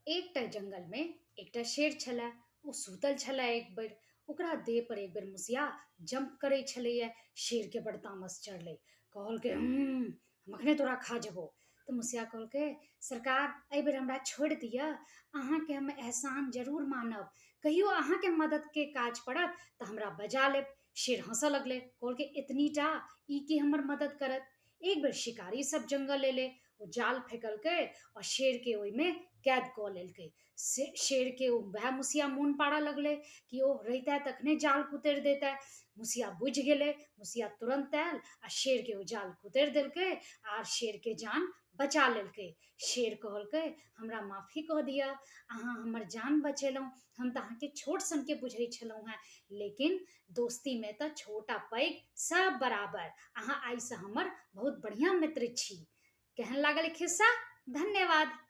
एकटा जङ्गलमे एकटा शेर छलए। ओ सुतल छलए। एक बेर ओकरा देह पर एक बेर मुसिया जम्प करै छलैए। शेरके बड़ तामस चढ़लै, कहलकै हम अखने तोरा खा जेबौ। तऽ मुसिया कहलकै, सरकार, एहिबेर हमरा छोड़ि दिअ, अहाँके हम एहसान जरूर मानब, कहियो अहाँके मददके काज पड़त तऽ हमरा बजा लेब। शेर हँसऽ लगलै, कहलकै एतनीटा ई की हमर मदद करत? एक बेर शिकारी सब जङ्गल एलै, ओ जाल फेकलकै आओर शेरके ओहिमे कैद कऽ लेलकै। शेरके वएह मुसिया मोन पाड़ऽ लगलै कि ओ रहितै तखने जाल कुतरि दैतै। मुसिया बुझि गेलै। मुसिया तुरन्त आयल आ शेरके ओ जाल कुतरि देलकै आर शेरके जान बचा लेलकै। शेर कहलकै, हमरा माफी कऽ दिअ, अहाँ हमर जान बचेलहुँ। हम तऽ अहाँके छोट सनके बुझै छलहुँ हेँ, लेकिन दोस्तीमे तऽ छोट आ पैघ सब बराबर। अहाँ आइसँ हमर बहुत बढ़िआँ मित्र छी। केहन लागल खिस्सा? धन्यवाद।